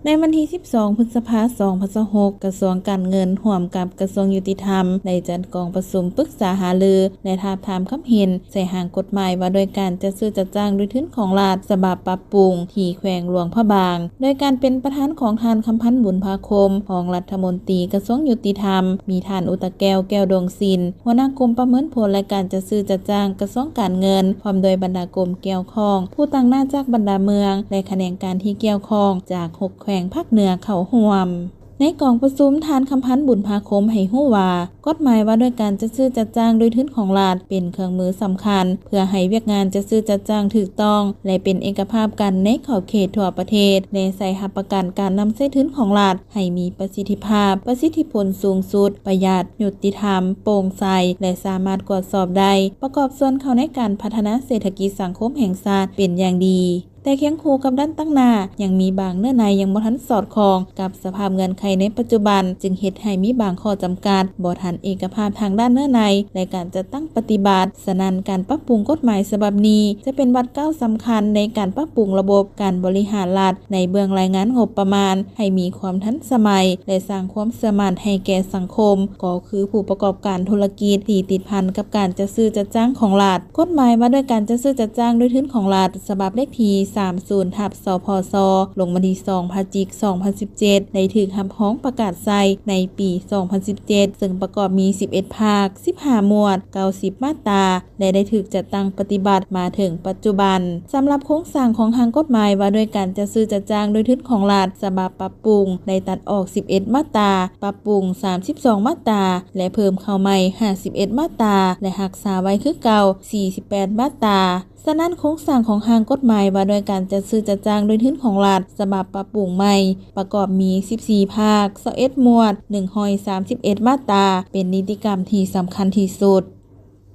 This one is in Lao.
ໃນວັນທີສິບສອງ ພຶດສະພາ ສອງພັນຊາວຫົກ ກະຊວງການເງິນຮ່ວມກັບກະຊວງຍຸຕິທຳ ໄດ້ຈັດກອງປະຊຸມປຶກສາຫາລື ແລະ ທາບທາມຄຳເຫັນໃສ່ຮ່າງກົດໝາຍວ່າດ້ວຍການຈັດຊື້ຈັດຈ້າງດ້ວຍທຶນຂອງລັດ ສະບັບປັບປຸງ ທີ່ແຂວງຫຼວງພະບາງ ໂດຍການເປັນປະທານຂອງທ່ານ ຄຳພັນ ບຸນພາຄົມ ຮອງລັດຖະມົນຕີກະຊວງຍຸຕິທຳ, ມີທ່ານ ອຸຕະແກ້ວ ແກ້ວດວງສິນ ຫົວໜ້າກົມປະເມີນຜົນ ແລະ ການຈັດຊື້ຈັດຈ້າງ ກະຊວງການເງິນ ພ້ອມດ້ວຍບັນດາກົມກ່ຽວຂ້ອງ, ຜູ້ຕາງໜ້າຈາກບັນດາເມືອງ ແລະ ຂະແໜງການທີ່ກ່ຽວຂ້ອງຈາກຫົກແຂວງພາກເໜືອເຂົ້າຮ່ວມ. ໃນກອງປະຊຸມ, ທ່ານ ຄຳພັນ ບຸນພາຄົມ ໃຫ້ຮູ້ວ່າ ກົດໝາຍວ່າດ້ວຍການຈັດຊື້ຈັດຈ້າງດ້ວຍທຶນຂອງລັດ ເປັນເຄື່ອງມືສຳຄັນ ເພື່ອໃຫ້ວຽກງານຈັດຊື້ຈັດຈ້າງຖືກຕ້ອງ ແລະ ເປັນເອກະພາບກັນໃນຂອບເຂດທົ່ວປະເທດ ແລະ ໃຊ້ຮັບປະກັນການນຳໃຊ້ທຶນຂອງລັດ ໃຫ້ມີປະສິດທິພາບ, ປະສິດທິຜົນສູງສຸດ, ປະຢັດ, ຍຸຕິທຳ, ໂປ່ງໃສ ແລະ ສາມາດກວດສອບໄດ້, ປະກອບສ່ວນເຂົ້າໃນການພັດທະນາເສດຖະກິດສັງຄົມແຫ່ງຊາດເປັນຢ່າງດີ. ແຕ່ຄຽງຄູ່ກັບດ້ານຕັ້ງໜ້າ, ຍັງມີບາງເນື້ອໃນຍັງບໍ່ທັນສອດຄ່ອງກັບສະພາບເງື່ອນໄຂໃນປັດຈຸບັນ, ຈຶ່ງເຮັດໃຫ້ມີບາງຂໍ້ຈຳກັດ, ບໍ່ທັນເອກະພາບທາງດ້ານເນື້ອໃນ ແລະ ການຈັດຕັ້ງປະຕິບັດ. ສະນັ້ນ, ການປັບປຸງກົດໝາຍສະບັບນີ້ ຈະເປັນບາດກ້າວສຳຄັນໃນການປັບປຸງລະບົບການບໍລິຫານລັດໃນເບື້ອງລາຍງານງົບປະມານ ໃຫ້ມີຄວາມທັນສະໄໝ ແລະ ສ້າງຄວາມເຊື່ອໝັ້ນໃຫ້ແກ່ສັງຄົມ ກໍຄືຜູ້ປະກອບການທຸລະກິດທີ່ຕິດພັນກັບການຈັດຊື້ຈັດຈ້າງຂອງລັດ. ກົດໝາຍວ່າດ້ວຍການຈັດຊື້ຈັດຈ້າງດ້ວຍທຶນຂອງລັດ ສະບັບເລກທີສາມສິບ ທັບ ສພສ ລົງວັນທີສອງ ພະຈິກ ສອງພັນສິບເຈັດ ໄດ້ຖືກຮັບຮອງປະກາດໃຊ້ໃນປີສອງພັນສິບເຈັດ ເຊິ່ງປະກອບມີສິບເອັດພາກ, ສິບຫ້າໝວດ, ເກົ້າສິບມາດຕາ ແລະ ໄດ້ຖືກຈັດຕັ້ງປະຕິບັດມາເຖິງປັດຈຸບັນ. ສຳລັບໂຄງສ້າງຂອງຮ່າງກົດໝາຍວ່າດ້ວຍການຈັດຊື້ຈັດຈ້າງດ້ວຍທຶນຂອງລັດ ສະບັບປັບປຸງ ໄດ້ຕັດອອກສິບເອັດມາດຕາ, ປັບປຸງສາມສິບສອງມາດຕາ ແລະ ເພີ່ມເຂົ້າໃໝ່ຫ້າສິບເອັດມາດຕາ ແລະ ຮັກສາໄວ້ຄືເກົ່າສີ່ສິບແປດມາດຕາ. ສະນັ້ນ, ໂຄງສ້າງຂອງຮ່າງກົດໝາຍວ່າດ້ວຍການຈັດຊື້ຈັດຈ້າງດ້ວຍທຶນຂອງລັດ ສະບັບປັບປຸງໃໝ່ ປະກອບມີສິບສີ່ພາກ, ຊາວເອັດໝວດ, ໜຶ່ງຮ້ອຍສາມສິບເອັດມາດຕາ ເປັນນິຕິກຳທີ່ສຳຄັນທີ່ສຸດ.